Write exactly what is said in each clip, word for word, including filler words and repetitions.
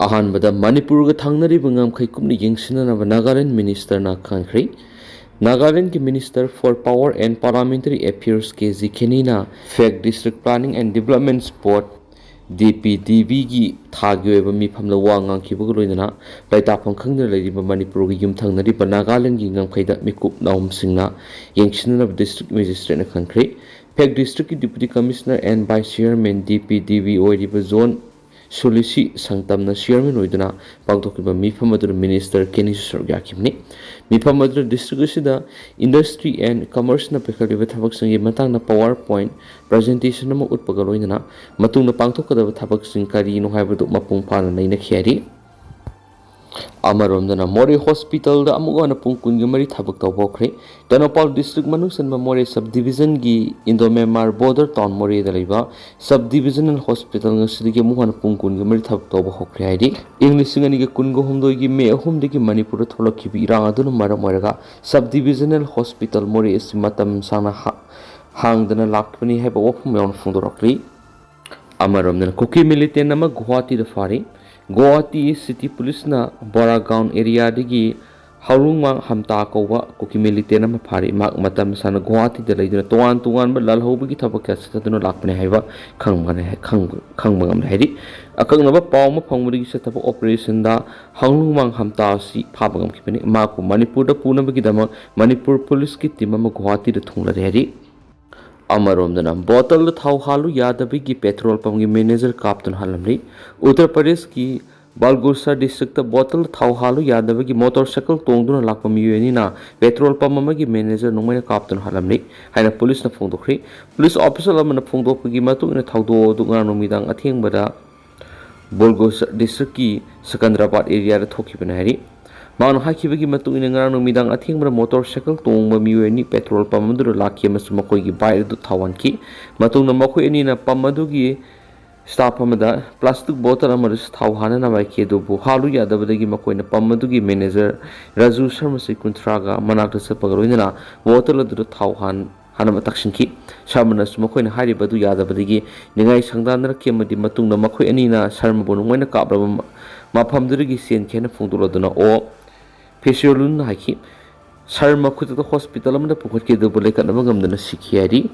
ꯑꯍꯥꯟꯕꯗ ꯃꯅꯤꯄꯨꯔꯒ ꯊꯪꯅꯔꯤꯕ ꯉꯝꯈꯩ ꯀꯨꯞꯅ ꯌꯦꯡꯁꯤꯟꯅꯅꯕ ꯅꯥꯒꯥꯂꯦꯟ ꯃꯤꯅꯤꯁꯇꯔꯅ ꯈꯪꯈ꯭ꯔꯤ꯫ ꯅꯥꯒꯥꯂꯦꯟꯒꯤ minister for Power and Parliamentary Affairs K G ꯈꯦꯅꯤꯅ Phek district planning and development board, D P D ꯕꯤꯒꯤ ꯊꯥꯒꯤ ꯑꯣꯏꯕ ꯃꯤꯐꯝꯗ ꯋꯥ ꯉꯥꯡꯈꯤꯕꯒ ꯂꯣꯏꯅꯅ ꯂꯩꯇꯥꯐꯝ ꯈꯪꯗꯅ ꯂꯩꯔꯤꯕ ꯃꯅꯤꯄꯨꯔꯒ ꯌꯨꯝꯊꯪꯅꯔꯤꯕ ꯅꯥꯒꯥꯂꯦꯟꯒꯤ ꯉꯝꯈꯩꯗ ꯃꯤꯀꯨꯞ ꯅꯥꯍꯨꯝꯁꯤꯡꯅ ꯌꯦꯡꯁꯤꯟꯅꯅꯕ ꯗꯤꯁꯇ꯭ꯔꯤꯛ ꯃꯦꯖꯤꯁꯇ꯭ꯔꯦꯠꯅ ꯈꯪꯈ꯭ꯔꯤ꯫ ꯐꯦꯛ ꯗꯤꯁꯇ꯭ꯔꯤꯛꯀꯤ deputy commissioner and vice chairman, D P D B ꯑꯣꯏꯔꯤꯕ ꯖꯣꯟ ꯁꯨꯂꯤꯁꯤ ꯁꯪꯇꯝꯅ ꯆꯤꯌꯔꯃꯦꯟ ꯑꯣꯏꯗꯨꯅ ꯄꯥꯡꯊꯣꯛꯈꯤꯕ ꯃꯤꯐꯝ ꯑꯗꯨꯗ ꯃꯤꯅꯤꯁꯇꯔ ꯀꯦꯅꯤꯁꯨ ꯁꯔꯨꯛ ꯌꯥꯈꯤꯕꯅꯤ꯫ ꯃꯤꯐꯝ ꯑꯗꯨꯗ ꯗꯤꯁꯇ꯭ꯔꯤꯛ ꯑꯁꯤꯗ ꯏꯟꯗꯁꯇ꯭ꯔꯤ ꯑꯦꯟ ꯀꯃꯔꯁꯅ ꯄꯥꯏꯈꯠꯂꯤꯕ ꯊꯕꯛꯁꯤꯡꯒꯤ ꯃꯇꯥꯡꯗ ꯄꯥꯋꯔ ꯄꯣꯏꯟꯠ ꯄ꯭ꯔꯖꯦꯟꯇꯦꯁꯟ ꯑꯃ ꯎꯠꯄꯒ ꯂꯣꯏꯅꯅ ꯃꯇꯨꯡꯗ ꯄꯥꯡꯊꯣꯛꯀꯗꯕ ꯊꯕꯛꯁꯤꯡ ꯀꯔꯤꯅꯣ ꯍꯥꯏꯕꯗꯨ ꯃꯄꯨꯡ ꯐꯥꯅ ꯅꯩꯅꯈꯤ ꯍꯥꯏꯔꯤ꯫ ꯑꯃꯔꯣꯝꯗꯅ ꯃꯣꯔꯦ ꯍꯣꯁꯄꯤꯇꯥꯜꯗ ꯑꯃꯨꯛ ꯍꯟꯅ ꯄꯨꯡ ꯀꯨꯟꯒ ꯃꯔꯤ ꯊꯕꯛ ꯇꯧꯕ ꯍꯧꯈ꯭ꯔꯦ꯫ ꯇꯦꯡꯅꯧꯄꯥꯜ ꯗꯤꯁꯇ꯭ꯔꯤꯛ ꯃꯅꯨꯡ ꯆꯟꯕ ꯃꯣꯔꯦ ꯁꯕ ꯗꯤꯕꯤꯖꯟꯒꯤ ꯏꯟꯗꯣ ꯃ꯭ꯌꯥꯟꯃꯥꯔ ꯕꯣꯔꯗꯔ ꯇꯥꯎꯟ ꯃꯣꯔꯦꯗ ꯂꯩꯕ ꯁꯕ ꯗꯤꯕꯤꯖꯅꯦꯜ ꯍꯣꯁꯄꯤꯇꯥꯜ ꯉꯁꯤꯗꯒꯤ ꯑꯃꯨꯛ ꯍꯟꯅ ꯄꯨꯡ ꯀꯨꯟꯒ ꯃꯔꯤ ꯊꯕꯛ ꯇꯧꯕ ꯍꯧꯈ꯭ꯔꯦ ꯍꯥꯏꯔꯤ꯫ ꯏꯪ ꯂꯤꯁꯤꯡ ꯑꯅꯤꯒ ꯀꯨꯟꯒ ꯍꯨꯝꯗꯣꯏꯒꯤ ꯃꯦ ꯑꯍꯨꯝꯗꯒꯤ ꯃꯅꯤꯄꯨꯔꯗ ꯊꯣꯛꯂꯛꯈꯤꯕ ꯏꯔꯥꯡ ꯑꯗꯨꯅ ꯃꯔꯝ ꯑꯣꯏꯔꯒ ꯁꯕ ꯗꯤꯕꯤꯖꯅꯦꯜ ꯍꯣꯁꯄꯤꯇꯥꯜ ꯃꯣꯔꯦ ꯑꯁꯤ ꯃꯇꯝ ꯁꯥꯡꯅ ꯍꯥ-, ꯍꯥꯡꯗꯅ ꯂꯥꯛꯄꯅꯤ ꯍꯥꯏꯕ ꯋꯥꯐꯝ ꯌꯥꯎꯅ ꯐꯣꯡꯗꯣꯔꯛꯂꯤ꯫ ꯑꯃꯔꯣꯝꯗꯅ ꯀꯨꯀꯤ ꯃꯤꯂꯤꯇꯦꯟ ꯑꯃ ꯒꯨꯋꯥꯍꯥꯇꯤꯗ ꯐꯥꯔꯤ꯫ ꯒꯨꯋꯥꯍꯥꯇꯤ ꯁꯤꯇꯤ ꯄꯨꯂꯤꯁꯅ ꯕꯣꯔꯥꯒꯥꯎꯟ ꯑꯦꯔꯤꯌꯥꯗꯒꯤ ꯍꯥꯎꯂꯨꯡꯃꯥꯡ ꯍꯝꯇꯥ ꯀꯧꯕ ꯀꯨꯀꯤ ꯃꯤꯂꯤꯇꯦꯟ ꯑꯃ ꯐꯥꯔꯤ꯫ ꯃꯍꯥꯛ ꯃꯇꯝ ꯁꯥꯡꯅ ꯒꯨꯋꯥꯍꯥꯇꯤꯗ ꯂꯩꯗꯨꯅ ꯇꯣꯉꯥꯟ ꯇꯣꯉꯥꯟꯕ ꯂꯥꯜꯍꯧꯕꯒꯤ ꯊꯕꯛ ꯀꯌꯥ ꯆꯠꯊꯗꯨꯅ ꯂꯥꯛꯄꯅꯤ ꯍꯥꯏꯕ ꯈꯪꯕ ꯉꯝꯂꯦ ꯍꯥꯏ-, ꯈꯪꯕ, ꯈꯪꯕ ꯉꯝꯂꯦ ꯍꯥꯏꯔꯤ꯫ ꯑꯀꯛꯅꯕ ꯄꯥꯎ ꯑꯃ ꯐꯪꯕꯗꯒꯤ ꯆꯠꯊꯕ ꯑꯣꯄꯔꯦꯁꯟꯗ ꯍꯥꯎꯂꯨꯡꯃꯥꯡ ꯍꯝꯇꯥ ꯑꯁꯤ ꯐꯥꯕ ꯉꯝꯈꯤꯕꯅꯤ꯫ ꯃꯍꯥꯛꯄꯨ ꯃꯅꯤꯄꯨꯔꯗ ꯄꯨꯅꯕꯒꯤꯗꯃꯛ ꯃꯅꯤꯄꯨꯔ ꯄꯨꯂꯤꯁꯀꯤ ꯇꯤꯝ ꯑꯃ ꯒꯨꯋꯥꯍꯥꯇꯤꯗ ꯊꯨꯡꯂꯔꯦ ꯍꯥꯏꯔꯤ꯫ ꯑꯃꯔꯣꯝꯗꯅ ꯕꯣꯇꯜꯗ ꯊꯥꯎ ꯍꯥꯜꯂꯨ ꯌꯥꯗꯕꯒꯤ ꯄꯦꯇ꯭ꯔꯣꯜ ꯄꯝꯒꯤ ꯃꯦꯅꯦꯖꯔ ꯀꯥꯞꯇꯨꯅ ꯍꯥꯠꯂꯝꯂꯤ꯫ ꯎꯠꯇꯔ ꯄ꯭ꯔꯗꯦꯁꯀꯤ ꯕꯥꯜꯒꯨꯁꯥ ꯗꯤꯁꯇ꯭ꯔꯤꯛꯇ ꯕꯣꯇꯜꯗ ꯊꯥꯎ ꯍꯥꯜꯂꯨ ꯌꯥꯗꯕꯒꯤ ꯃꯣꯇꯣꯔ ꯁꯥꯏꯀꯜ ꯇꯣꯡꯗꯨꯅ ꯂꯥꯛꯄ ꯃꯤꯑꯣꯏ ꯑꯅꯤꯅ ꯄꯦꯇ꯭ꯔꯣꯜ ꯄꯝ ꯑꯃꯒꯤ ꯃꯦꯅꯦꯖꯔ ꯅꯣꯡꯃꯩꯅ ꯀꯥꯞꯇꯨꯅ ꯍꯥꯠꯂꯝꯂꯤ ꯍꯥꯏꯅ ꯄꯨꯂꯤꯁꯅ ꯐꯣꯡꯗꯣꯛꯈ꯭ꯔꯤ꯫ ꯄꯨꯂꯤꯁ ꯑꯣꯐꯤꯁꯤꯌꯦꯜ ꯑꯃꯅ ꯐꯣꯡꯗꯣꯛꯄꯒꯤ ꯃꯇꯨꯡ ꯏꯟꯅ ꯊꯧꯗꯣꯛ ꯑꯗꯨ ꯉꯔꯥꯡ ꯅꯨꯃꯤꯗꯥꯡ ꯑꯊꯦꯡꯕꯗ ꯕꯣꯜꯒꯣꯁ ꯗꯤꯁꯇ꯭ꯔꯤꯛꯀꯤ ꯁꯀꯟꯗ꯭ꯔꯥꯕꯥꯗ ꯑꯦꯔꯤꯌꯥꯗ ꯊꯣꯛꯈꯤꯕꯅꯤ ꯍꯥꯏꯔꯤ꯫ ꯃꯍꯥꯛꯅ ꯍꯥꯏꯈꯤꯕꯒꯤ ꯃꯇꯨꯡ ꯏꯟꯅ ꯉꯔꯥꯡ ꯅꯨꯃꯤꯗꯥꯡ ꯑꯊꯦꯡꯕꯗ ꯃꯣꯇꯣꯔ ꯁꯥꯏꯀꯜ ꯇꯣꯡꯕ ꯃꯤꯑꯣꯏ ꯑꯅꯤ ꯄꯦꯇ꯭ꯔꯣꯜ ꯄꯝ ꯑꯗꯨꯗ ꯂꯥꯛꯈꯤ ꯑꯃꯁꯨꯡ ꯃꯈꯣꯏꯒꯤ ꯕꯥꯏꯛ ꯑꯗꯨ ꯊꯥꯎ ꯍꯥꯟꯈꯤ꯫ ꯃꯇꯨꯡꯗ ꯃꯈꯣꯏ ꯑꯅꯤꯅ ꯄꯝ ꯑꯗꯨꯒꯤ ꯁ꯭ꯇꯥꯐ ꯑꯃꯗ ꯄ꯭ꯂꯥꯁꯇꯤꯛ ꯕꯣꯇꯜ ꯑꯃꯗꯁꯨ ꯊꯥꯎ ꯍꯥꯟꯅꯅꯕ ꯍꯥꯏꯈꯤ, ꯑꯗꯨꯕꯨ ꯍꯥꯜꯂꯨ ꯌꯥꯗꯕꯗꯒꯤ ꯃꯈꯣꯏꯅ ꯄꯝ ꯑꯗꯨꯒꯤ ꯃꯦꯅꯦꯖꯔ ꯔꯥꯖꯨ ꯁꯔꯃ, ꯆꯍꯤ ꯀꯨꯟꯊ꯭ꯔꯥꯒ, ꯃꯅꯥꯛꯇ ꯆꯠꯄꯒ ꯂꯣꯏꯅꯅ ꯕꯣꯇꯜ ꯑꯗꯨꯗ ꯊꯥꯎ ꯍꯥꯟ-, ꯍꯥꯟꯅ ꯇꯛꯁꯤꯟꯈꯤ꯫ ꯁꯔꯃꯅꯁꯨ ꯃꯈꯣꯏꯅ ꯍꯥꯏꯔꯤꯕ ꯑꯗꯨ ꯌꯥꯗꯕꯗꯒꯤ ꯅꯤꯡꯉꯥꯏ ꯁꯪꯗꯥꯟꯅꯔꯛꯈꯤ ꯑꯃꯗꯤ ꯃꯇꯨꯡꯗ ꯃꯈꯣꯏ ꯑꯅꯤꯅ ꯁꯔꯃꯕꯨ ꯅꯣꯡꯃꯩꯅ ꯀꯥꯞꯂꯕ ꯃ-, ꯃꯐꯝꯗꯨꯗꯒꯤ ꯆꯦꯟꯈꯤ ꯍꯥꯏꯅ ꯐꯣꯡꯗꯣꯛꯂꯗꯨꯅ ꯑꯣ ꯐꯦꯁꯤꯌꯣꯂꯨꯟꯅ ꯍꯥꯏꯈꯤ꯫ ꯁꯔꯃ ꯈꯨꯗꯛꯇ ꯍꯣꯁꯄꯤꯇꯥꯜ ꯑꯃꯗ ꯄꯨꯈꯠꯈꯤ, ꯑꯗꯨꯕꯨ ꯂꯩꯈꯠꯅꯕ ꯉꯝꯗꯅ ꯁꯤꯈꯤ ꯍꯥꯏꯔꯤ꯫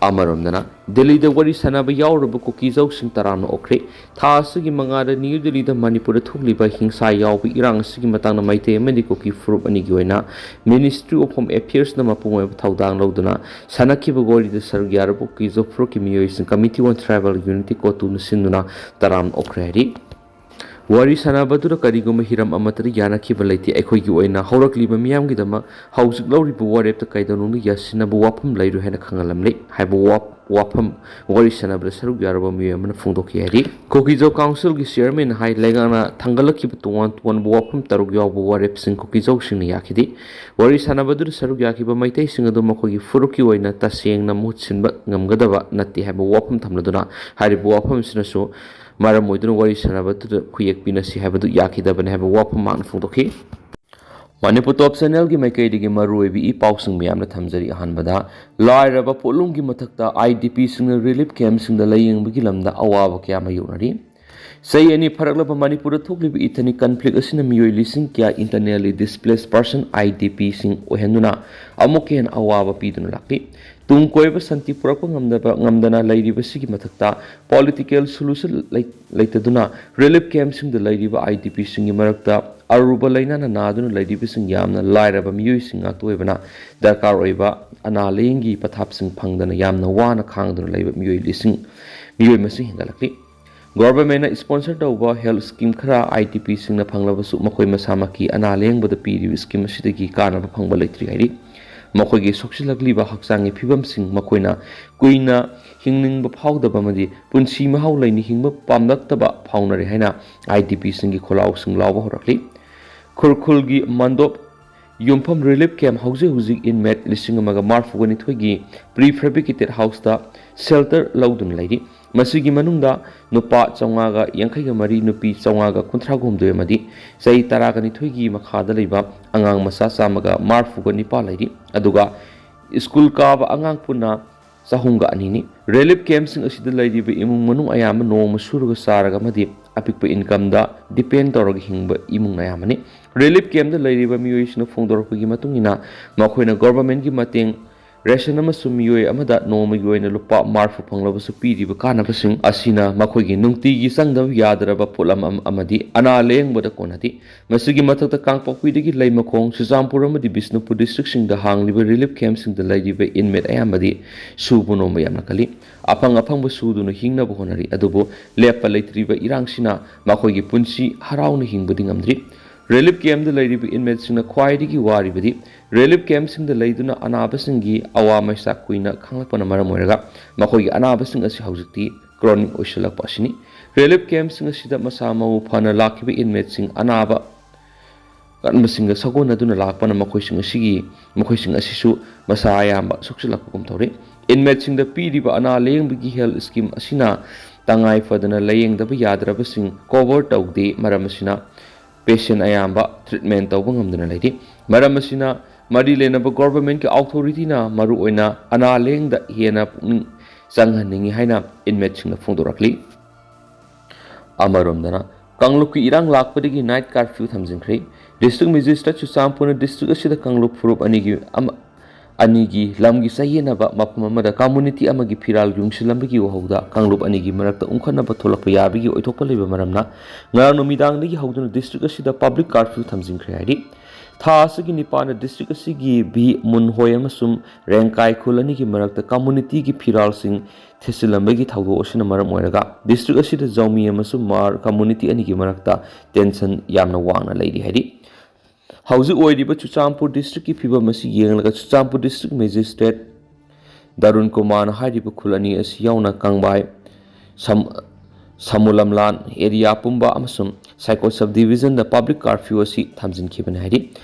ꯑꯃꯔꯣꯝꯗꯅ, ꯗꯦꯜꯂꯤꯗ ꯋꯥꯔꯤ ꯁꯥꯟꯅꯕ ꯌꯥꯎꯔꯨꯕ ꯀꯨꯀꯤꯖꯧꯁꯤꯡ ꯇꯔꯥꯝꯅ ꯑꯣꯛꯈ꯭ꯔꯦ꯫ ꯊꯥ ꯑꯁꯤꯒꯤ ꯃꯉꯥꯗ ꯅ꯭ꯌꯨ ꯗꯦꯜꯂꯤꯗ ꯃꯅꯤꯄꯨꯔꯗ ꯊꯣꯛꯂꯤꯕ ꯍꯤꯡꯁꯥ ꯌꯥꯎꯕ ꯏꯔꯥꯡ ꯑꯁꯤꯒꯤ ꯃꯇꯥꯡꯗ ꯃꯩꯇꯩ ꯑꯃꯗꯤ ꯀꯨꯀꯤ ꯐꯨꯔꯨꯞ ꯑꯅꯤꯒꯤ ꯑꯣꯏꯅ Ministry of Home Affairsꯅ ꯃꯄꯨꯡ ꯑꯣꯏꯕ ꯊꯧꯗꯥꯡ ꯂꯧꯗꯨꯅ ꯁꯥꯟꯅꯈꯤꯕ ꯋꯥꯔꯤꯗ ꯁꯔꯨꯛ ꯌꯥꯔꯨꯕ ꯀꯨꯀꯤꯖꯧ ꯐꯨꯔꯨꯞꯀꯤ ꯃꯤꯑꯣꯏꯁꯤꯡ Committee on Tribal Unity ꯀꯣꯇꯨꯅ ꯁꯤꯟꯗꯨꯅ ꯇꯔꯥꯝꯅ ꯑꯣꯛꯈ꯭ꯔꯦ ꯍꯥꯏꯔꯤ꯫ ꯋꯥꯔꯤ ꯁꯥꯟꯅꯕꯗꯨꯗ ꯀꯔꯤꯒꯨꯝꯕ ꯍꯤꯔꯝ ꯑꯃꯠꯇꯗ ꯌꯥꯅꯈꯤꯕ ꯂꯩꯇꯦ꯫ ꯑꯩꯈꯣꯏꯒꯤ ꯑꯣꯏꯅ ꯍꯧꯔꯛꯂꯤꯕ ꯃꯤꯌꯥꯝꯒꯤꯗꯃꯛ ꯍꯧꯖꯤꯛ ꯂꯧꯔꯤꯕ ꯋꯥꯔꯦꯞꯇ ꯀꯩꯗꯧꯅꯨꯡꯗ ꯌꯥꯁꯤꯟꯅꯕ ꯋꯥꯐꯝ ꯂꯩꯔꯣꯏ ꯍꯥꯏꯅ ꯈꯪꯍꯜꯂꯝꯂꯦ ꯍꯥꯏꯕ ꯋꯥ-, ꯋꯥꯐꯝ ꯋꯥꯔꯤ ꯁꯥꯟꯅꯕꯗ ꯁꯔꯨꯛ ꯌꯥꯔꯨꯕ ꯃꯤꯑꯣꯏ ꯑꯃꯅ ꯐꯣꯡꯗꯣꯛꯈꯤ ꯍꯥꯏꯔꯤ꯫ ꯀꯨꯀꯤꯖꯧ ꯀꯥꯎꯟꯁꯤꯜꯒꯤ ꯆꯤꯌꯔꯃꯦꯟꯅ ꯍꯥꯏ, ꯂꯩꯉꯥꯛꯅ ꯊꯥꯡꯒꯠꯂꯛꯈꯤꯕ ꯇꯣꯉꯥꯟ ꯇꯣꯉꯥꯟꯕ ꯋꯥꯐꯝ ꯇꯔꯨꯛ ꯌꯥꯎꯕ ꯋꯥꯔꯦꯞꯁꯤꯡ ꯀꯨꯀꯤꯖꯧꯁꯤꯡꯅ ꯌꯥꯈꯤꯗꯦ꯫ ꯋꯥꯔꯤ ꯁꯥꯟꯅꯕꯗꯨꯗ ꯁꯔꯨꯛ ꯌꯥꯈꯤꯕ ꯃꯩꯇꯩꯁꯤꯡ ꯑꯗꯨ ꯃꯈꯣꯏꯒꯤ ꯐꯨꯔꯨꯞꯀꯤ ꯑꯣꯏꯅ ꯇꯁꯦꯡꯅ ꯃꯍꯨꯠ ꯁꯤꯟꯕ ꯉꯝꯒꯗꯕ ꯅꯠꯇꯦ ꯍꯥꯏꯕ ꯋꯥꯐꯝ ꯊꯝꯂꯗꯨꯅ ꯍꯥꯏꯔꯤꯕ ꯋꯥꯐꯝꯁꯤꯅꯁꯨ ꯃꯔꯝ ꯑꯣꯏꯗꯨꯅ ꯋꯥꯔꯤ ꯁꯥꯟꯅꯕꯗꯨꯗ ꯈꯨꯌꯦꯛ ꯄꯤꯅꯁꯤ ꯍꯥꯏꯕꯗꯨ ꯌꯥꯈꯤꯗꯕꯅꯤ ꯍꯥꯏꯕ ꯋꯥꯐꯝ ꯃꯍꯥꯛꯅ ꯐꯣꯡꯗꯣꯛꯈꯤ꯫ ꯃꯅꯤꯄꯨꯔ ꯇꯣꯞ ꯆꯦꯅꯦꯜꯒꯤ ꯃꯥꯏꯀꯩꯗꯒꯤ ꯃꯔꯨꯑꯣꯏꯕ ꯏ ꯄꯥꯎꯁꯤꯡ ꯃꯌꯥꯝꯅ ꯊꯝꯖꯔꯤ꯫ ꯑꯍꯥꯟꯕꯗ, ꯂꯥꯏꯔꯕ ꯄꯣꯠꯂꯨꯝꯒꯤ ꯃꯊꯛꯇ IDPꯁꯤꯡꯅ relief campꯁꯤꯡꯗ ꯂꯥꯌꯦꯡꯕꯒꯤ ꯂꯝꯗ ꯑꯋꯥꯕ ꯀꯌꯥ ꯃꯥꯌꯣꯛꯅꯔꯤ꯫ ꯆꯍꯤ ꯑꯅꯤ ꯐꯥꯔꯛꯂꯕ ꯃꯅꯤꯄꯨꯔꯗ ꯊꯣꯛꯂꯤꯕ ethnic conflict ꯑꯁꯤꯅ ꯃꯤꯑꯣꯏ ꯂꯤꯁꯤꯡ ꯀꯌꯥ internally displaced person, IDPꯁꯤꯡ ꯑꯣꯏꯍꯟꯗꯨꯅ ꯑꯃꯨꯛꯀ ꯍꯦꯟꯅ ꯑꯋꯥꯕ ꯄꯤꯗꯨꯅ ꯂꯥꯛꯂꯤ꯫ ꯇꯨꯡ ꯀꯣꯏꯕ ꯁꯥꯟꯇꯤ ꯄꯨꯔꯛꯄ ꯉꯝꯗꯕ, ꯉꯝꯗꯅ ꯂꯩꯔꯤꯕꯁꯤꯒꯤ ꯃꯊꯛꯇ political solution ꯂꯩ-, ꯂꯩꯇꯗꯨꯅ relief campꯁꯤꯡꯗ ꯂꯩꯔꯤꯕ IDPꯁꯤꯡꯒꯤ ꯃꯔꯛꯇ ꯑꯔꯨꯕ ꯂꯥꯏꯅꯥꯅ ꯅꯥꯗꯨꯅ ꯂꯩꯔꯤꯕꯁꯤꯡ ꯌꯥꯝꯅ ꯂꯥꯏꯔꯕ ꯃꯤꯑꯣꯏꯁꯤꯡ ꯉꯥꯛꯇ ꯑꯣꯏꯕꯅ ꯗꯔꯀꯥꯔ ꯑꯣꯏꯕ ꯑꯅꯥ ꯂꯥꯌꯦꯡꯒꯤ ꯄꯊꯥꯞꯁꯤꯡ ꯐꯪꯗꯅ ꯌꯥꯝꯅ ꯋꯥꯅ ꯈꯥꯡꯗꯨꯅ ꯂꯩꯕ ꯃꯤꯑꯣꯏ ꯂꯤꯁꯤꯡ, ꯃꯤꯑꯣꯏ ꯃꯁꯤꯡ ꯍꯦꯟꯒꯠꯂꯛꯂꯤ꯫ Governmentꯅ sponsor ꯇꯧꯕ health scheme ꯈꯔ IDPꯁꯤꯡꯅ ꯐꯪꯂꯕꯁꯨ ꯃꯈꯣꯏ ꯃꯁꯥꯃꯛꯀꯤ ꯑꯅꯥ ꯂꯥꯌꯦꯡꯕꯗ ꯄꯤꯔꯤꯕ scheme ꯑꯁꯤꯗꯒꯤ ꯀꯥꯟꯅꯕ ꯐꯪꯕ ꯂꯩꯇ꯭ꯔꯤ ꯍꯥꯏꯔꯤ꯫ ꯃꯈꯣꯏꯒꯤ ꯁꯣꯛꯆꯤꯜꯂꯛꯂꯤꯕ ꯍꯛꯆꯥꯡꯒꯤ ꯐꯤꯕꯝꯁꯤꯡ, ꯃꯈꯣꯏꯅ ꯀꯨꯏꯅ ꯍꯤꯡꯅꯤꯡꯕ ꯐꯥꯎꯗꯕ ꯑꯃꯗꯤ ꯄꯨꯟꯁꯤ ꯃꯍꯥꯎ ꯂꯩꯅ ꯍꯤꯡꯕ ꯄꯥꯝꯂꯛꯇꯕ ꯐꯥꯎꯅꯔꯦ ꯍꯥꯏꯅ IDPꯁꯤꯡꯒꯤ ꯈꯣꯜꯂꯥꯎꯁꯤꯡ ꯂꯥꯎꯕ ꯍꯧꯔꯛꯂꯤ꯫ ꯈꯨꯔꯈꯨꯜꯒꯤ ꯃꯟꯗꯣꯞ ꯌꯨꯝꯐꯝ relief camp ꯍꯧꯖꯤꯛ ꯍꯧꯖꯤꯛ inmate ꯂꯤꯁꯤꯡ ꯑꯃꯒ ꯃꯔꯤꯐꯨꯒ ꯅꯤꯊꯣꯏꯒꯤ prefabricated houseꯇ shelter ꯂꯧꯗꯨꯅ ꯂꯩꯔꯤ꯫ ꯃꯁꯤꯒꯤ ꯃꯅꯨꯡꯗ ꯅꯨꯄꯥ ꯆꯥꯝꯃꯉꯥꯒ ꯌꯥꯡꯈꯩꯒ ꯃꯔꯤ, ꯅꯨꯄꯤ ꯆꯥꯝꯃꯉꯥꯒ ꯀꯨꯟꯊ꯭ꯔꯥꯒ ꯍꯨꯝꯗꯣꯏ ꯑꯃꯗꯤ ꯆꯍꯤ ꯇꯔꯥꯒ ꯅꯤꯊꯣꯏꯒꯤ ꯃꯈꯥꯗ ꯂꯩꯕ ꯑꯉꯥꯡ ꯃꯆꯥ ꯆꯥꯝꯃꯒ ꯃꯔꯤꯐꯨꯒ ꯅꯤꯄꯥꯜ ꯂꯩꯔꯤ꯫ ꯑꯗꯨꯒ ꯁ꯭ꯀꯨꯜ ꯀꯥꯕ ꯑꯉꯥꯡ ꯄꯨꯟꯅ ꯆꯍꯨꯝꯒ ꯑꯅꯤꯅꯤ꯫ ꯔꯤꯂꯤꯐ ꯀꯦꯝꯞꯁꯤꯡ ꯑꯁꯤꯗ ꯂꯩꯔꯤꯕ ꯏꯃꯨꯡ ꯃꯅꯨꯡ ꯑꯌꯥꯝꯕ ꯅꯣꯡꯃ ꯁꯨꯔꯒ ꯆꯥꯔꯒ ꯑꯃꯗꯤ ꯑꯄꯤꯛꯄ ꯏꯟꯀꯝꯗ ꯗꯤꯄꯦꯟ ꯇꯧꯔꯒ ꯍꯤꯡꯕ ꯏꯃꯨꯡ ꯑꯌꯥꯝꯕꯅꯤ꯫ ꯔꯤꯂꯤꯐ ꯀꯦꯝꯞꯇ ꯂꯩꯔꯤꯕ ꯃꯤꯑꯣꯏꯁꯤꯡꯅ ꯐꯣꯡꯗꯣꯔꯛꯄꯒꯤ ꯃꯇꯨꯡ ꯏꯟꯅ, ꯃꯈꯣꯏꯅ ꯒꯣꯚꯔꯟꯃꯦꯟꯠꯀꯤ ꯃꯇꯦꯡ, ꯔꯦꯁꯟ ꯑꯃꯁꯨꯡ ꯃꯤꯑꯣꯏ ꯑꯃꯗ ꯅꯣꯡꯃꯒꯤ ꯑꯣꯏꯅ ꯂꯨꯄꯥ ꯃꯔꯤꯐꯨ ꯐꯪꯂꯕꯁꯨ ꯄꯤꯔꯤꯕ ꯀꯥꯟꯅꯕꯁꯤꯡ ꯑꯁꯤꯅ ꯃꯈꯣꯏꯒꯤ ꯅꯨꯡꯇꯤꯒꯤ ꯆꯪꯗꯕ ꯌꯥꯗ꯭ꯔꯕ ꯄꯣꯠꯂꯝ ꯑꯃ-, ꯑꯃꯗꯤ ꯑꯅꯥ ꯂꯥꯌꯦꯡꯕꯗ ꯀꯣꯟꯅꯗꯦ꯫ ꯃꯁꯤꯒꯤ ꯃꯊꯛꯇ ꯀꯥꯡꯄꯣꯛꯄꯤꯗꯒꯤ ꯂꯩꯃꯈꯣꯡ, ꯆꯨꯔꯆꯥꯟꯄꯨꯔ ꯑꯃꯗꯤ ꯕꯤꯁꯅꯨꯄꯨꯔ ꯗꯤꯁꯇ꯭ꯔꯤꯛꯁꯤꯡꯗ ꯍꯥꯡꯂꯤꯕ ꯔꯤꯂꯤꯐ ꯀꯦꯝꯞꯁꯤꯡꯗ ꯂꯩꯔꯤꯕ ꯏꯟꯃꯦꯠ ꯑꯌꯥꯝꯕꯗꯤ ꯁꯨꯕ ꯅꯣꯝꯕ ꯌꯥꯝꯅ ꯀꯜꯂꯤ꯫ ꯑꯐꯪ ꯑꯐꯪꯕ ꯁꯨꯗꯨꯅ ꯍꯤꯡꯅꯕ ꯍꯣꯠꯅꯔꯤ, ꯑꯗꯨꯕꯨ ꯂꯦꯞꯄ ꯂꯩꯇ꯭ꯔꯤꯕ ꯏꯔꯥꯡꯁꯤꯅ ꯃꯈꯣꯏꯒꯤ ꯄꯨꯟꯁꯤ ꯍꯔꯥꯎꯅ ꯍꯤꯡꯕꯗꯤ ꯉꯝꯗ꯭ꯔꯤ꯫ ꯔꯤꯂꯤꯐ ꯀꯦꯝꯞꯇ ꯂꯩꯔꯤꯕ ꯏꯟꯃꯦꯠꯁꯤꯡꯅ ꯈ꯭ꯋꯥꯏꯗꯒꯤ ꯋꯥꯔꯤꯕꯗꯤ ꯔꯤꯂꯤꯐ ꯀꯦꯝꯞꯁꯤꯡꯗ ꯂꯩꯗꯨꯅ ꯑꯅꯥꯕꯁꯤꯡꯒꯤ ꯑꯋꯥ ꯃꯩꯁꯥ ꯀꯨꯏꯅ ꯈꯥꯡꯂꯛꯄꯅ ꯃꯔꯝ ꯑꯣꯏꯔꯒ ꯃꯈꯣꯏꯒꯤ ꯑꯅꯥꯕꯁꯤꯡ ꯑꯁꯤ ꯍꯧꯖꯤꯛꯇꯤ ꯀ꯭ꯔꯣꯅꯤꯛ ꯑꯣꯏꯁꯤꯜꯂꯛꯄ ꯑꯁꯤꯅꯤ꯫ ꯔꯤꯂꯤꯐ ꯀꯦꯝꯞꯁꯤꯡ ꯑꯁꯤꯗ ꯃꯁꯥ ꯃꯎ ꯐꯅ ꯂꯥꯛꯈꯤꯕ ꯏꯟꯃꯦꯠꯁꯤꯡ ꯑꯅꯥꯕ ꯀꯟꯕꯁꯤꯡꯒ ꯁꯥꯒꯣꯟꯅꯗꯨꯅ ꯂꯥꯛꯄꯅ ꯃꯈꯣꯏꯁꯤꯡ ꯑꯁꯤꯒꯤ, ꯃꯈꯣꯏꯁꯤꯡ ꯑꯁꯤꯁꯨ ꯃꯁꯥ ꯑꯌꯥꯝꯕ ꯁꯣꯛꯆꯤꯜꯂꯛꯄꯒꯨꯝ ꯇꯧꯔꯤ꯫ ꯏꯟꯃꯦꯠꯁꯤꯡꯗ ꯄꯤꯔꯤꯕ ꯑꯅꯥ ꯂꯥꯌꯦꯡꯕꯒꯤ ꯍꯦꯜꯊ ꯁ꯭ꯀꯤꯝ ꯑꯁꯤꯅ ꯇꯉꯥꯏ ꯐꯗꯅ ꯂꯥꯌꯦꯡꯗꯕ ꯌꯥꯗ꯭ꯔꯕꯁꯤꯡ ꯀꯣꯚꯔ ꯇꯧꯗꯦ꯫ ꯃꯔꯝ ꯑꯁꯤꯅ ꯄꯦꯁꯦꯟ ꯑꯌꯥꯝꯕ ꯇ꯭ꯔꯤꯠꯃꯦꯟ ꯇꯧꯕ ꯉꯝꯗꯅ ꯂꯩꯔꯤ꯫ ꯃꯔꯝ ꯑꯁꯤꯅ ꯃꯔꯤ ꯂꯩꯅꯕ ꯒꯣꯚꯔꯟꯃꯦꯟꯠꯀꯤ ꯑꯣꯊꯣꯔꯤꯇꯤꯅ ꯃꯔꯨꯑꯣꯏꯅ ꯑꯅꯥ ꯂꯥꯌꯦꯡꯗ ꯍꯦꯟꯅ ꯄꯨꯛꯅꯤꯡ ꯆꯪꯍꯟꯅꯤꯡꯏ ꯍꯥꯏꯅ ꯏꯟꯃꯦꯠꯁꯤꯡꯅ ꯐꯣꯡꯗꯣꯔꯛꯂꯤ꯫ ꯑꯃꯔꯣꯝꯗꯅ, ꯀꯥꯡꯂꯨꯞꯀꯤ ꯏꯔꯥꯡ ꯂꯥꯛꯄꯗꯒꯤ ꯅꯥꯏꯠ ꯀꯥꯔꯐ꯭ꯌꯨ ꯊꯝꯖꯤꯟꯈ꯭ꯔꯦ꯫ ꯗꯤꯁꯇ꯭ꯔꯤꯛ ꯃꯦꯖꯤꯁꯇ꯭ꯔꯦꯠ ꯆꯨꯔꯆꯥꯟꯄꯨꯔꯅ ꯗꯤꯁꯇ꯭ꯔꯤꯛ ꯑꯁꯤꯗ ꯀꯥꯡꯂꯨꯞ ꯐꯨꯔꯨꯞ ꯑꯅꯤꯒꯤ ꯑꯃ-, ꯑꯅꯤꯒꯤ ꯂꯝꯒꯤ ꯆꯌꯦꯠꯅꯕ ꯃꯐꯝ ꯑꯃꯗ ꯀꯝꯃꯨꯅꯤꯇꯤ ꯑꯃꯒꯤ ꯐꯤꯔꯥꯜ ꯌꯨꯡꯁꯤꯜꯂꯝꯕꯒꯤ ꯋꯥꯍꯧꯗ ꯀꯥꯡꯂꯨꯞ ꯑꯅꯤꯒꯤ ꯃꯔꯛꯇ ꯎꯪꯈꯠꯅꯕ ꯊꯣꯛꯂꯛꯄ ꯌꯥꯕꯒꯤ ꯑꯣꯏꯊꯣꯛꯄ ꯂꯩꯕ ꯃꯔꯝꯅ, ꯉꯔꯥꯡ ꯅꯨꯃꯤꯗꯥꯡꯗꯒꯤ ꯍꯧꯗꯨꯅ ꯗꯤꯁꯇ꯭ꯔꯤꯛ ꯑꯁꯤꯗ ꯄꯕ꯭ꯂꯤꯛ ꯀꯥꯔꯐ꯭ꯌꯨ ꯊꯝꯖꯤꯟꯈ꯭ꯔꯦ ꯍꯥꯏꯔꯤ꯫ ꯊꯥ ꯑꯁꯤꯒꯤ ꯅꯤꯄꯥꯟꯗ ꯗꯤꯁꯇ꯭ꯔꯤꯛ ꯑꯁꯤꯒꯤ ꯚꯤ ꯃꯨꯟꯍꯣꯏ ꯑꯃꯁꯨꯡ ꯔꯦꯡꯀꯥꯏ ꯈꯨꯜ ꯑꯅꯤꯒꯤ ꯃꯔꯛꯇ ꯀꯝꯃꯨꯅꯤꯇꯤꯒꯤ ꯐꯤꯔꯥꯜꯁꯤꯡ ꯊꯦꯠꯆꯤꯜꯂꯝꯕꯒꯤ ꯊꯧꯗꯣꯛ ꯑꯁꯤꯅ ꯃꯔꯝ ꯑꯣꯏꯔꯒ ꯗꯤꯁꯇ꯭ꯔꯤꯛ ꯑꯁꯤꯗ ꯖꯧꯃꯤ ꯑꯃꯁꯨꯡ ꯃꯥꯔ ꯀꯝꯃꯨꯅꯤꯇꯤ ꯑꯅꯤꯒꯤ ꯃꯔꯛꯇ ꯇꯦꯟꯁꯟ ꯌꯥꯝꯅ ꯋꯥꯡꯅ ꯂꯩꯔꯤ ꯍꯥꯏꯔꯤ꯫ ꯍꯧꯖꯤꯛ ꯑꯣꯏꯔꯤꯕ ꯆꯨꯔꯆꯥꯟꯄꯨꯔ ꯗꯤꯁꯇ꯭ꯔꯤꯛꯀꯤ ꯐꯤꯕꯝ ꯑꯁꯤ ꯌꯦꯡꯂꯒ ꯆꯨꯔꯆꯥꯟꯄꯨꯔ ꯗꯤꯁꯇ꯭ꯔꯤꯛ ꯃꯦꯖꯤꯁꯇ꯭ꯔꯦꯠ ꯗꯔꯨꯟ ꯀꯨꯃꯥꯔꯅ ꯍꯥꯏꯔꯤꯕ ꯈꯨꯜ ꯑꯅꯤ ꯑꯁꯤ ꯌꯥꯎꯅ ꯀꯪꯕꯥꯏ, ꯁꯝ-, ꯁꯃꯨꯂꯝꯂꯥꯟ ꯑꯦꯔꯤꯌꯥ ꯄꯨꯝꯕ ꯑꯃꯁꯨꯡ ꯁꯥꯏꯀꯣꯠ ꯁꯕ ꯗꯤꯕꯤꯖꯟꯗ ꯄꯕ꯭ꯂꯤꯛ ꯀꯥꯔꯐ꯭ꯌꯨ ꯑꯁꯤ ꯊꯝꯖꯤꯟꯈꯤꯕꯅꯤ ꯍꯥꯏꯔꯤ꯫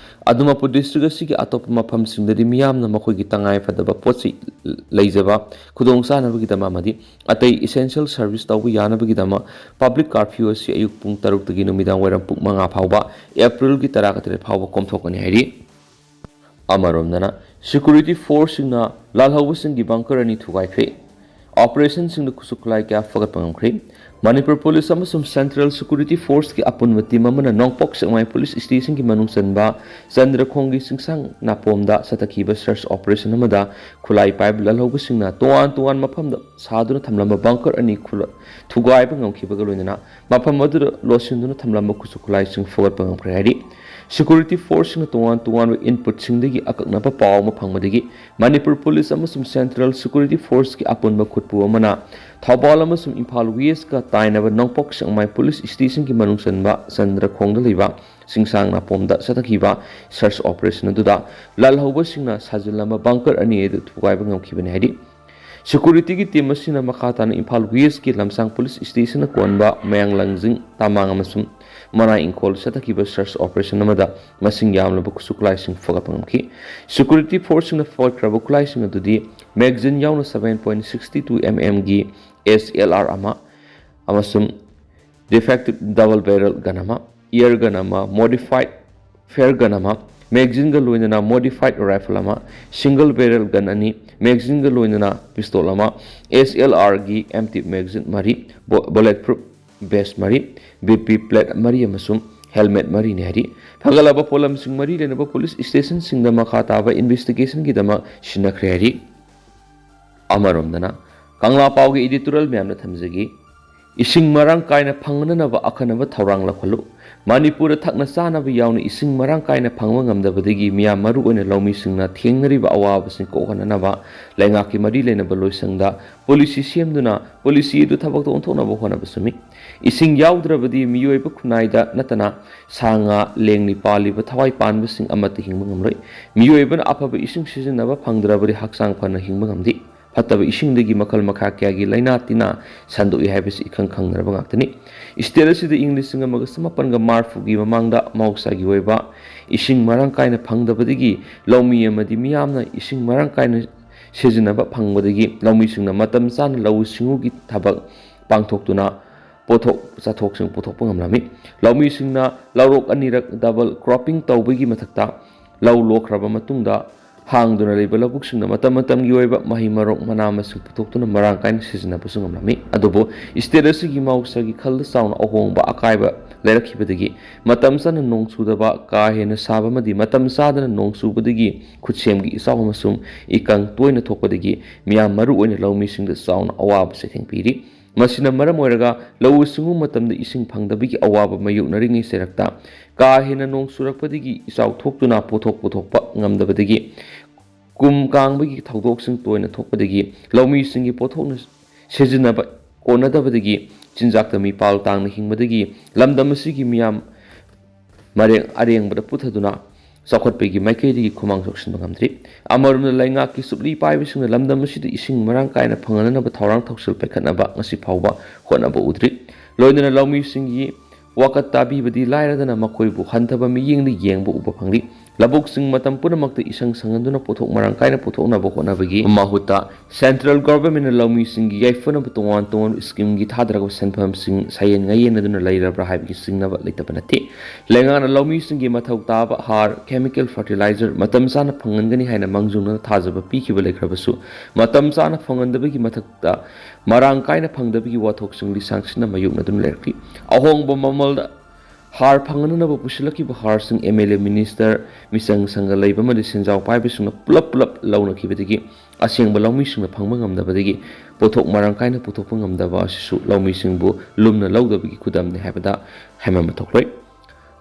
ꯑꯗꯨꯃꯛꯄꯨ ꯗꯤꯁꯇ꯭ꯔꯤꯛ ꯑꯁꯤꯒꯤ ꯑꯇꯣꯞꯄ ꯃꯐꯝꯁꯤꯡꯗꯗꯤ ꯃꯤꯌꯥꯝꯅ ꯃꯈꯣꯏꯒꯤ ꯇꯉꯥꯏ ꯐꯗꯕ ꯄꯣꯠ ꯆꯩ ꯂꯩꯖꯕ ꯈꯨꯗꯣꯡꯆꯥꯅꯕꯒꯤꯗꯃꯛ ꯑꯃꯗꯤ ꯑꯇꯩ ꯏꯁꯦꯟꯁꯤꯌꯦꯜ ꯁꯔꯚꯤꯁ ꯇꯧꯕ ꯌꯥꯅꯕꯒꯤꯗꯃꯛ ꯄꯕ꯭ꯂꯤꯛ ꯀꯥꯔꯐ꯭ꯌꯨ ꯑꯁꯤ ꯑꯌꯨꯛ ꯄꯨꯡ ꯇꯔꯨꯛꯇꯒꯤ ꯅꯨꯃꯤꯗꯥꯡ ꯋꯥꯏꯔꯝ ꯄꯨꯡ ꯃꯉꯥ ꯐꯥꯎꯕ, ꯑꯦꯄ꯭ꯔꯤꯜꯒꯤ ꯇꯔꯥꯇꯔꯦꯠ ꯐꯥꯎꯕ ꯀꯣꯝꯊꯣꯛꯀꯅꯤ ꯍꯥꯏꯔꯤ꯫ ꯑꯃꯔꯣꯝꯗꯅ, Security forceꯁꯤꯡꯅ ꯂꯥꯜꯍꯧꯕꯁꯤꯡꯒꯤ bunker ꯑꯅꯤ ꯊꯨꯒꯥꯏꯈ꯭ꯔꯦ꯫ Operationꯁꯤꯡꯗ ꯈꯨꯠꯁꯨ ꯈꯨꯠꯂꯥꯏ ꯀꯌꯥ ꯐꯒꯠꯄ ꯉꯝꯈ꯭ꯔꯦ꯫ ꯃꯅꯤꯄꯨꯔ ꯄꯨꯂꯤꯁ ꯑꯃꯁꯨꯡ Central Security Forceꯀꯤ ꯑꯄꯨꯟꯕ team ꯑꯃꯅ ꯅꯣꯡꯄꯣꯛ ꯁꯦꯛꯃꯥꯏ police stationꯒꯤ ꯃꯅꯨꯡ ꯆꯟꯕ ꯆꯟꯗ꯭ꯔꯈꯣꯡꯒꯤ ꯆꯤꯡꯁꯥꯡ ꯅꯥꯄꯣꯝꯗ ꯆꯠꯊꯈꯤꯕ search operation ꯑꯃꯗ ꯈꯨꯠꯂꯥꯏ ꯄꯥꯏꯕ ꯂꯥꯜꯍꯧꯕꯁꯤꯡꯅ ꯇꯣꯉꯥꯟ ꯇꯣꯉꯥꯟ ꯃꯐꯝꯗ ꯁꯥꯗꯨꯅ ꯊꯝꯂꯝꯕ bunker ꯑꯅꯤ ꯈꯨꯂ-, ꯊꯨꯒꯥꯏꯕ ꯉꯝꯈꯤꯕꯒ ꯂꯣꯏꯅꯅ ꯃꯐꯝ ꯑꯗꯨꯗ ꯂꯣꯠꯁꯤꯟꯗꯨꯅ ꯊꯝꯂꯝꯕ ꯈꯨꯠꯁꯨ ꯈꯨꯠꯂꯥꯏꯁꯤꯡ ꯐꯒꯠꯄ ꯉꯝꯈ꯭ꯔꯦ ꯍꯥꯏꯔꯤ꯫ Security forceꯁꯤꯡꯅ ꯇꯣꯉꯥꯟ ꯇꯣꯉꯥꯟꯕ inputꯁꯤꯡꯗꯒꯤ ꯑꯀꯛꯅꯕ ꯄꯥꯎ ꯑꯃ ꯐꯪꯕꯗꯒꯤ ꯃꯅꯤꯄꯨꯔ ꯄꯨꯂꯤꯁ ꯑꯃꯁꯨꯡ Central Security Forceꯀꯤ ꯑꯄꯨꯟꯕ ꯈꯨꯠꯄꯨ ꯑꯃꯅ ꯊꯧꯕꯥꯜ ꯑꯃꯁꯨꯡ ꯏꯝꯐꯥꯜ Westꯀ ꯇꯥꯏꯅꯕ ꯅꯣꯡꯄꯣꯛ ꯁꯦꯛꯃꯥꯏ police stationꯒꯤ ꯃꯅꯨꯡ ꯆꯟꯕ ꯆꯟꯗ꯭ꯔꯈꯣꯡꯗ ꯂꯩꯕ ꯆꯤꯡꯁꯥꯡ ꯅꯥꯄꯣꯝꯗ ꯆꯠꯊꯈꯤꯕ search operation ꯑꯗꯨꯗ ꯂꯥꯜꯍꯧꯕꯁꯤꯡꯅ ꯁꯥꯖꯤꯜꯂꯝꯕ bunker ꯑꯅꯤ ꯑꯗꯨ ꯊꯨꯒꯥꯏꯕ ꯉꯝꯈꯤꯕꯅꯤ ꯍꯥꯏꯔꯤ꯫ Securityꯒꯤ team ꯑꯁꯤꯅ ꯃꯈꯥ ꯇꯥꯅ ꯏꯝꯐꯥꯜ Westꯀꯤ ꯂꯝꯁꯥꯡ police stationꯅ ꯀꯣꯟꯕ ꯃꯌꯥꯡ ꯂꯪꯖꯤꯡ ꯇꯃꯥꯡ ꯑꯃꯁꯨꯡ ꯃꯅꯥꯏ ꯏꯪꯈꯣꯜ ꯆꯠꯊꯈꯤꯕ search operation ꯑꯃꯗ ꯃꯁꯤꯡ ꯌꯥꯝꯂꯕ ꯈꯨꯠꯁꯨ ꯈꯨꯠꯂꯥꯏꯁꯤꯡ ꯐꯒꯠꯄ ꯉꯝꯈꯤ꯫ Security forceꯁꯤꯡꯅ ꯐꯒꯠꯈ꯭ꯔꯕ ꯈꯨꯠꯂꯥꯏꯁꯤꯡ ꯑꯗꯨꯗꯤ magazine ꯌꯥꯎꯅ seven point six two mmꯒꯤ SLR ꯑꯃ ꯑꯃꯁꯨꯡ defective double barrel gun ꯑꯃ, air gun ꯑꯃ, modified flare gun ꯑꯃ, magazineꯒ ꯂꯣꯏꯅꯅ modified rifle ꯑꯃ, single barrel gun ꯑꯅꯤ, magazineꯒ ꯂꯣꯏꯅꯅ pistol ꯑꯃ, SLRꯒꯤ empty magazine ꯃꯔꯤ, ꯕꯣ-, bullet proof vest ꯃꯔꯤ, BP plate ꯃꯔꯤ ꯑꯃꯁꯨꯡ helmet ꯃꯔꯤꯅꯤ ꯍꯥꯏꯔꯤ꯫ ꯐꯒꯠꯂꯕ ꯄꯣꯠꯂꯝꯁꯤꯡ ꯃꯔꯤ ꯂꯩꯅꯕ police stationꯁꯤꯡꯗ ꯃꯈꯥ ꯇꯥꯕ investigationꯒꯤꯗꯃꯛ ꯁꯤꯟꯅꯈ꯭ꯔꯦ ꯍꯥꯏꯔꯤ꯫ ꯑꯃꯔꯣꯝꯗꯅ ꯀꯪꯂꯥ ꯄꯥꯎꯒꯤ editorial ꯃꯌꯥꯝꯗ ꯊꯝꯖꯒꯦ꯫ ꯏꯁꯤꯡ ꯃꯔꯥꯡ ꯀꯥꯏꯅ ꯐꯪꯅꯅꯕ ꯑꯈꯟꯅꯕ ꯊꯧꯔꯥꯡ ꯂꯧꯈꯠꯂꯨ꯫ ꯃꯅꯤꯄꯨꯔꯗ ꯊꯛꯅ ꯆꯥꯅꯕ ꯌꯥꯎꯅ ꯏꯁꯤꯡ ꯃꯔꯥꯡ ꯀꯥꯏꯅ ꯐꯪꯕ ꯉꯝꯗꯕꯗꯒꯤ ꯃꯤꯌꯥꯝ, ꯃꯔꯨꯑꯣꯏꯅ ꯂꯧꯃꯤꯁꯤꯡꯅ ꯊꯦꯡꯅꯔꯤꯕ ꯑꯋꯥꯕꯁꯤꯡ ꯀꯣꯛꯍꯟꯅꯅꯕ ꯂꯩꯉꯥꯛꯀꯤ ꯃꯔꯤ ꯂꯩꯅꯕ ꯂꯣꯏꯁꯪꯗ policy ꯁꯦꯝꯗꯨꯅ policy ꯑꯗꯨ ꯊꯕꯛꯇ ꯑꯣꯟꯊꯣꯛꯅꯕ ꯍꯣꯠꯅꯕ ꯆꯨꯝꯃꯤ꯫ ꯏꯁꯤꯡ ꯌꯥꯎꯗ꯭ꯔꯕꯗꯤ ꯃꯤꯑꯣꯏꯕ ꯈꯨꯟꯅꯥꯏꯗ ꯅꯠꯇꯅ ꯁꯥ ꯉꯥ, ꯂꯦꯡꯂꯤ ꯄꯥꯜꯂꯤꯕ ꯊꯋꯥꯏ ꯄꯥꯟꯕꯁꯤꯡ ꯑꯃꯠꯇ ꯍꯤꯡꯕ ꯉꯝꯂꯣꯏ꯫ ꯃꯤꯑꯣꯏꯕꯅ ꯑꯐꯕ ꯏꯁꯤꯡ ꯁꯤꯖꯤꯟꯅꯕ ꯐꯪꯗ꯭ꯔꯕꯗꯤ ꯍꯛꯆꯥꯡ ꯐꯅ ꯍꯤꯡꯕ ꯉꯝꯗꯦ꯫ ꯐꯠꯇꯕ ꯏꯁꯤꯡꯗꯒꯤ ꯃꯈꯜ ꯃꯈꯥ ꯀꯌꯥꯒꯤ ꯂꯥꯏꯅꯥ ꯇꯤꯟꯅꯥ ꯁꯟꯗꯣꯛꯏ ꯍꯥꯏꯕꯁꯤ ꯏꯈꯪ ꯈꯪꯅꯔꯕ ꯉꯥꯛꯇꯅꯤ꯫ State ꯑꯁꯤꯗ ꯏꯪ ꯂꯤꯁꯤꯡ ꯑꯃꯒ ꯆꯃꯥꯄꯟꯒ ꯃꯔꯤꯐꯨꯒꯤ ꯃꯃꯥꯡꯗ ꯃꯍꯧꯁꯥꯒꯤ ꯑꯣꯏꯕ ꯏꯁꯤꯡ ꯃꯔꯥꯡ ꯀꯥꯏꯅ ꯐꯪꯗꯕꯗꯒꯤ ꯂꯧꯃꯤ ꯑꯃꯗꯤ ꯃꯤꯌꯥꯝꯅ ꯏꯁꯤꯡ ꯃꯔꯥꯡ ꯀꯥꯏꯅ ꯁꯤꯖꯤꯟꯅꯕ ꯐꯪꯕꯗꯒꯤ ꯂꯧꯃꯤꯁꯤꯡꯅ ꯃꯇꯝ ꯆꯥꯅ ꯂꯧꯎ ꯁꯤꯡꯎꯒꯤ ꯊꯕꯛ ꯄꯥꯡꯊꯣꯛꯇꯨꯅ ꯄꯣꯠꯊꯣꯛ ꯆꯥꯊꯣꯛꯁꯤꯡ ꯄꯨꯊꯣꯛꯄ ꯉꯝꯂꯝꯃꯤ꯫ ꯂꯧꯃꯤꯁꯤꯡꯅ ꯂꯧꯔꯣꯛ ꯑꯅꯤꯔꯛ double cropping ꯇꯧꯕꯒꯤ ꯃꯊꯛꯇ ꯂꯧ ꯂꯣꯛꯈ꯭ꯔꯕ ꯃꯇꯨꯡꯗ ꯍꯥꯡꯗꯨꯅ ꯂꯩꯕ ꯂꯧꯕꯨꯛꯁꯤꯡꯗ ꯃꯇꯝ ꯃꯇꯝꯒꯤ ꯑꯣꯏꯕ ꯃꯍꯩ ꯃꯔꯣꯡ ꯃꯅꯥ ꯃꯁꯤꯡ ꯄꯨꯊꯣꯛꯇꯨꯅ ꯃꯔꯥꯡ ꯀꯥꯏꯅ ꯁꯤꯖꯤꯟꯅꯕꯁꯨ ꯉꯝꯂꯝꯃꯤ꯫ ꯑꯗꯨꯕꯨ state ꯑꯁꯤꯒꯤ ꯃꯍꯧꯁꯥꯒꯤ ꯈꯜꯗ ꯆꯥꯎꯅ ꯑꯍꯣꯡꯕ ꯑꯀꯥꯏꯕ ꯂꯩꯔꯛꯈꯤꯕꯗꯒꯤ ꯃꯇꯝ ꯆꯥꯅ ꯅꯣꯡ ꯆꯨꯗꯕ, ꯀꯥ ꯍꯦꯟꯅ ꯁꯥꯕ ꯑꯃꯗꯤ ꯃꯇꯝ ꯆꯥꯗꯅ ꯅꯣꯡ ꯆꯨꯕꯗꯒꯤ ꯈꯨꯠꯁꯦꯝꯒꯤ ꯏꯆꯥꯎ ꯑꯃꯁꯨꯡ ꯏꯀꯪ ꯇꯣꯏꯅ ꯊꯣꯛꯄꯗꯒꯤ ꯃꯤꯌꯥꯝ ꯃꯔꯨꯑꯣꯏꯅ ꯂꯧꯃꯤꯁꯤꯡꯗ ꯆꯥꯎꯅ ꯑꯋꯥꯕ ꯆꯩꯊꯦꯡ ꯄꯤꯔꯤ꯫ ꯃꯁꯤꯅ ꯃꯔꯝ ꯑꯣꯏꯔꯒ ꯂꯧꯎ ꯁꯤꯡꯎ ꯃꯇꯝꯗ ꯏꯁꯤꯡ ꯐꯪꯗꯕꯒꯤ ꯑꯋꯥꯕ ꯃꯥꯌꯣꯛꯅꯔꯤꯉꯩ ꯆꯩꯔꯛꯇ ꯀꯥ ꯍꯦꯟꯅ ꯅꯣꯡ ꯆꯨꯔꯛꯄꯗꯒꯤ ꯏꯆꯥꯎ ꯊꯣꯛꯇꯨꯅ ꯄꯣꯠꯊꯣꯛ ꯄꯨꯊꯣꯛꯄ ꯉꯝꯗꯕꯗꯒꯤ ꯀꯨꯝ ꯀꯥꯡꯕꯒꯤ ꯊꯧꯗꯣꯛꯁꯤꯡ ꯇꯣꯏꯅ ꯊꯣꯛꯄꯗꯒꯤ ꯂꯧꯃꯤꯁꯤꯡꯒꯤ ꯄꯣꯠꯊꯣꯛꯅ ꯁꯤꯖꯤꯟꯅꯕ ꯀꯣꯟꯅꯗꯕꯗꯒꯤ ꯆꯤꯟꯖꯥꯛꯇ ꯃꯤꯄꯥꯜ ꯇꯥꯡꯅ ꯍꯤꯡꯕꯗꯒꯤ ꯂꯝꯗꯝ ꯑꯁꯤꯒꯤ ꯃꯤꯌꯥꯝ ꯃꯔꯦꯡ ꯑꯔꯦꯡꯕꯗ ꯄꯨꯊꯗꯨꯅ ꯆꯥꯎꯈꯠꯄꯒꯤ ꯃꯥꯏꯀꯩꯗꯒꯤ ꯈꯨꯃꯥꯡ ꯆꯥꯎꯁꯤꯟꯕ ꯉꯝꯗ꯭ꯔꯤ꯫ ꯑꯃꯔꯣꯝꯗ ꯂꯩꯉꯥꯛꯀꯤ ꯆꯨꯞꯂꯤ ꯄꯥꯏꯕꯁꯤꯡꯅ ꯂꯝꯗꯝ ꯑꯁꯤꯗ ꯏꯁꯤꯡ ꯃꯔꯥꯡ ꯀꯥꯏꯅ ꯐꯪꯍꯟꯅꯅꯕ ꯊꯧꯔꯥꯡ ꯊꯧꯁꯤꯜ ꯄꯥꯏꯈꯠꯅꯕ ꯉꯁꯤ ꯐꯥꯎꯕ ꯍꯣꯠꯅꯕ ꯎꯗ꯭ꯔꯤ꯫ ꯂꯣꯏꯅꯅ ꯂꯧꯃꯤꯁꯤꯡꯒꯤ ꯋꯥꯀꯠ ꯇꯥꯕꯤꯕꯗꯤ ꯂꯥꯏꯔꯗꯅ ꯃꯈꯣꯏꯕꯨ ꯍꯟꯊꯕ ꯃꯤꯠꯌꯦꯡꯗ ꯌꯦꯡꯕ ꯎꯕ ꯐꯪꯂꯤ꯫ ꯂꯧꯕꯨꯛꯁꯤꯡ ꯃꯇꯝ ꯄꯨꯝꯅꯃꯛꯇ ꯏꯁꯪ ꯁꯪꯍꯟꯗꯨꯅ ꯄꯣꯠꯊꯣꯛ ꯃꯔꯥꯡ ꯀꯥꯏꯅ ꯄꯨꯊꯣꯛꯅꯕ ꯍꯣꯠꯅꯕꯒꯤ ꯃꯍꯨꯠꯇ central governmentꯅ ꯂꯧꯃꯤꯁꯤꯡꯒꯤ ꯌꯥꯏꯐꯅꯕ ꯇꯣꯉꯥꯟ ꯇꯣꯉꯥꯟꯕ schemeꯒꯤ ꯊꯥꯗꯔꯛꯄ ꯁꯦꯟꯐꯝꯁꯤꯡ ꯁꯥꯌꯦꯟ ꯉꯥꯌꯦꯟꯅꯗꯨꯅ ꯂꯩꯔꯕ꯭ꯔꯥ ꯍꯥꯏꯕꯒꯤ ꯆꯤꯡꯅꯕ ꯂꯩꯇꯕ ꯅꯠꯇꯦ꯫ ꯂꯩꯉꯥꯛꯅ ꯂꯧꯃꯤꯁꯤꯡꯒꯤ ꯃꯊꯧ ꯇꯥꯕ ꯍꯥꯔ, chemical fertilizer ꯃꯇꯝ ꯆꯥꯅ ꯐꯪꯍꯟꯒꯅꯤ ꯍꯥꯏꯅ ꯃꯥꯡꯖꯧꯅꯅ ꯊꯥꯖꯕ ꯄꯤꯈꯤꯕ ꯂꯩꯈ꯭ꯔꯕꯁꯨ, ꯃꯇꯝ ꯆꯥꯅ ꯐꯪꯍꯟꯗꯕꯒꯤ ꯃꯊꯛꯇ ꯃꯔꯥꯡ ꯀꯥꯏꯅ ꯐꯪꯗꯕꯒꯤ ꯋꯥꯊꯣꯛꯁꯤꯡ ꯂꯤꯁꯥꯡꯁꯤꯟꯅ ꯃꯥꯌꯣꯛꯅꯗꯨꯅ ꯂꯩꯔꯛꯂꯤ꯫ ꯑꯍꯣꯡꯕ ꯃꯃꯜꯗ ꯍꯥꯔ ꯐꯪꯍꯟꯅꯅꯕ ꯄꯨꯁꯤꯜꯂꯛꯈꯤꯕ ꯍꯥꯔꯁꯤꯡ MLA, minister, ꯃꯤꯆꯪ ꯁꯪꯒ ꯂꯩꯕ ꯑꯃꯗꯤ ꯁꯦꯟꯖꯥꯎ ꯄꯥꯏꯕꯁꯤꯡꯅ ꯄꯨꯂꯞ ꯄꯨꯂꯞ ꯂꯧꯅꯈꯤꯕꯗꯒꯤ ꯑꯁꯦꯡꯕ ꯂꯧꯃꯤꯁꯤꯡꯅ ꯐꯪꯕ ꯉꯝꯗꯕꯗꯒꯤ ꯄꯣꯠꯊꯣꯛ ꯃꯔꯥꯡ ꯀꯥꯏꯅ ꯄꯨꯊꯣꯛꯄ ꯉꯝꯗꯕ ꯑꯁꯤꯁꯨ ꯂꯧꯃꯤꯁꯤꯡꯕꯨ ꯂꯨꯝꯅ ꯂꯧꯗꯕꯒꯤ ꯈꯨꯗꯝꯅꯤ ꯍꯥꯏꯕꯗ ꯍꯥꯏꯃꯟꯕ ꯊꯣꯛꯂꯣꯏ꯫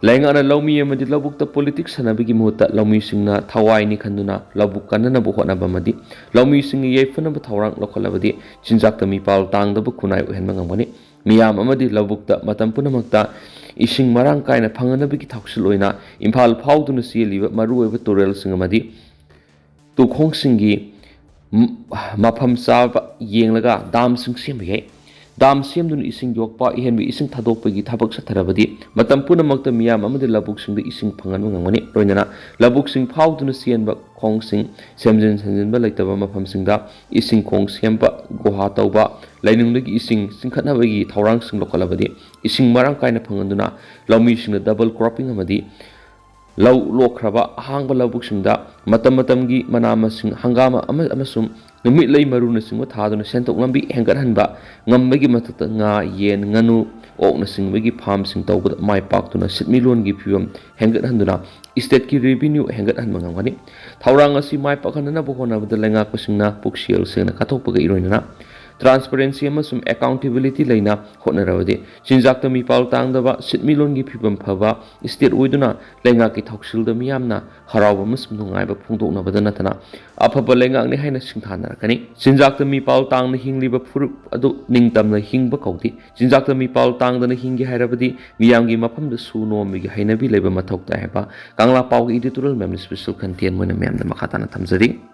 ꯂꯩꯉꯥꯛꯅ ꯂꯧꯃꯤ ꯑꯃꯗꯤ ꯂꯧꯕꯨꯛꯇ politics ꯁꯥꯟꯅꯕꯒꯤ ꯃꯍꯨꯠꯇ ꯂꯧꯃꯤꯁꯤꯡꯅ ꯊꯋꯥꯏꯅꯤ ꯈꯟꯗꯨꯅ ꯂꯧꯕꯨꯛ ꯀꯟꯅꯅꯕ ꯍꯣꯠꯅꯕ ꯑꯃꯗꯤ ꯂꯧꯃꯤꯁꯤꯡꯒꯤ ꯌꯥꯏꯐꯅꯕ ꯊꯧꯔꯥꯡ ꯂꯧꯈꯠꯂꯕꯗꯤ ꯆꯤꯟꯖꯥꯛꯇ ꯃꯤꯄꯥꯜ ꯇꯥꯡꯗꯕ ꯈꯨꯟꯅꯥꯏ ꯑꯣꯏꯍꯟꯕ ꯉꯝꯒꯅꯤ꯫ ꯃꯤꯌꯥꯝ ꯑꯃꯗꯤ ꯂꯧꯕꯨꯛꯇ ꯃꯇꯝ ꯄꯨꯝꯅꯃꯛꯇ ꯏꯁꯤꯡ ꯃꯔꯥꯡ ꯀꯥꯏꯅ ꯐꯪꯍꯟꯅꯕꯒꯤ ꯊꯧꯁꯤꯜ ꯑꯣꯏꯅ ꯏꯝꯐꯥꯜ ꯐꯥꯎꯗꯨꯅ ꯆꯦꯜꯂꯤꯕ ꯃꯔꯨꯑꯣꯏꯕ ꯇꯨꯔꯦꯜꯁꯤꯡ ꯑꯃꯗꯤ ꯇꯨꯈꯣꯡꯁꯤꯡꯒꯤ ꯃ-, ꯃꯐꯝ ꯆꯥꯕ ꯌꯦꯡꯂꯒ ꯗꯥꯝꯁꯤꯡ ꯁꯦꯝꯕ ꯌꯥꯏ꯫ ꯗꯥꯝ ꯁꯦꯝꯗꯨꯅ ꯏꯁꯤꯡ ꯌꯣꯛꯄ, ꯑꯍꯦꯟꯕ ꯏꯁꯤꯡ ꯊꯥꯗꯣꯛꯄꯒꯤ ꯊꯕꯛ ꯆꯠꯊꯔꯕꯗꯤ ꯃꯇꯝ ꯄꯨꯝꯅꯃꯛꯇ ꯃꯤꯌꯥꯝ ꯑꯃꯗꯤ ꯂꯧꯕꯨꯛꯁꯤꯡꯗ ꯏꯁꯤꯡ ꯐꯪꯍꯟꯕ ꯉꯝꯒꯅꯤ꯫ ꯂꯣꯏꯅꯅ ꯂꯧꯕꯨꯛꯁꯤꯡ ꯐꯥꯎꯗꯨꯅ ꯆꯦꯟꯕ ꯈꯣꯡꯁꯤꯡ ꯁꯦꯝꯖꯤꯟ ꯁꯦꯝꯖꯤꯟꯕ ꯂꯩꯇꯕ ꯃꯐꯝꯁꯤꯡꯗ ꯏꯁꯤꯡ ꯈꯣꯡ ꯁꯦꯝꯕ, ꯒꯨꯍꯥ ꯇꯧꯕ, ꯂꯩꯅꯨꯡꯗꯒꯤ ꯏꯁꯤꯡ ꯆꯤꯡꯈꯠꯅꯕꯒꯤ ꯊꯧꯔꯥꯡꯁꯤꯡ ꯂꯧꯈꯠꯂꯕꯗꯤ ꯏꯁꯤꯡ ꯃꯔꯥꯡ ꯀꯥꯏꯅ ꯐꯪꯍꯟꯗꯨꯅ ꯂꯧꯃꯤꯁꯤꯡꯅ double cropping ꯑꯃꯗꯤ ꯂꯧ ꯂꯣꯛꯈ꯭ꯔꯕ ꯑꯍꯥꯡꯕ ꯂꯧꯕꯨꯛꯁꯤꯡꯗ ꯃꯇꯝ ꯃꯇꯝꯒꯤ ꯃꯅꯥ ꯃꯁꯤꯡ, ꯍꯪꯒꯥꯝ ꯑꯃ-, ꯑꯃꯁꯨꯡ ꯅꯨꯃꯤꯠꯂꯩ ꯃꯔꯨꯅꯆꯤꯡꯕ ꯊꯥꯗꯨꯅ ꯁꯦꯟꯊꯣꯛ ꯂꯝꯕꯤ ꯍꯦꯟꯒꯠꯍꯟꯕ ꯉꯝꯕꯒꯤ ꯃꯊꯛꯇ, ꯉꯥ, ꯌꯦꯟ, ꯉꯥꯅꯨ, ꯑꯣꯛꯅꯆꯤꯡꯕꯒꯤ ꯐꯥꯔꯝꯁꯤꯡ ꯇꯧꯕꯗ ꯃꯥꯏ ꯄꯥꯛꯇꯨꯅ ꯁꯤꯟꯃꯤꯠꯂꯣꯟꯒꯤ ꯐꯤꯕꯝ ꯍꯦꯟꯒꯠꯍꯟꯗꯨꯅ ꯁ꯭ꯇꯦꯠꯀꯤ ꯔꯦꯚꯤꯅ꯭ꯌꯨ ꯍꯦꯟꯒꯠꯍꯟꯕ ꯉꯝꯒꯅꯤ꯫ ꯊꯧꯔꯥꯡ ꯑꯁꯤ ꯃꯥꯏ ꯄꯥꯛꯍꯟꯅꯕ ꯍꯣꯠꯅꯕꯗ ꯂꯩꯉꯥꯛꯄꯁꯤꯡꯅ ꯄꯨꯛꯁꯦꯜ ꯁꯦꯡꯅ ꯀꯠꯊꯣꯛꯄꯒ ꯏꯔꯣꯏꯅꯅ ꯇ꯭ꯔꯥꯟꯁꯄꯔꯦꯟꯁꯤ ꯑꯃꯁꯨꯡ ꯑꯦꯀꯥꯎꯟꯇꯦꯕꯤꯂꯤꯇꯤ ꯂꯩꯅ ꯍꯣꯠꯅꯔꯕꯗꯤ ꯆꯤꯟꯖꯥꯛꯇ ꯃꯤꯄꯥꯜ ꯇꯥꯡꯗꯕ, ꯁꯤꯟꯃꯤꯠꯂꯣꯟꯒꯤ ꯐꯤꯕꯝ ꯐꯕ ꯁ꯭ꯇꯦꯠ ꯑꯣꯏꯗꯨꯅ ꯂꯩꯉꯥꯛꯀꯤ ꯊꯧꯁꯤꯜꯗ ꯃꯤꯌꯥꯝꯅ ꯍꯔꯥꯎꯕ ꯑꯃꯁꯨꯡ ꯅꯨꯡꯉꯥꯏꯕ ꯐꯣꯡꯗꯣꯛꯅꯕꯗ ꯅꯠꯇꯅ ꯑꯐꯕ ꯂꯩꯉꯥꯛꯅꯤ ꯍꯥꯏꯅ ꯁꯤꯡꯊꯥꯅꯔꯛꯀꯅꯤ꯫ ꯆꯤꯟꯖꯥꯛꯇ ꯃꯤꯄꯥꯜ ꯇꯥꯡꯅ ꯍꯤꯡꯂꯤꯕ ꯐꯨꯔꯨꯞ ꯑꯗꯨ ꯅꯤꯡꯇꯝꯅ ꯍꯤꯡꯕ ꯀꯧꯗꯦ꯫ ꯆꯤꯟꯖꯥꯛꯇ ꯃꯤꯄꯥꯜ ꯇꯥꯡꯗꯅ ꯍꯤꯡꯒꯦ ꯍꯥꯏꯔꯕꯗꯤ ꯃꯤꯌꯥꯝꯒꯤ ꯃꯐꯝꯗ ꯁꯨ ꯅꯣꯝꯕꯒꯤ ꯍꯩꯅꯕꯤ ꯂꯩꯕ ꯃꯊꯧ ꯇꯥꯏ ꯍꯥꯏꯕ ꯀꯪꯂꯥ ꯄꯥꯎꯒꯤ editorial ꯃꯌꯥꯝꯅ special content ꯑꯣꯏꯅ ꯃꯌꯥꯝꯗ ꯃꯈꯥ ꯇꯥꯅ ꯊꯝꯖꯔꯤ꯫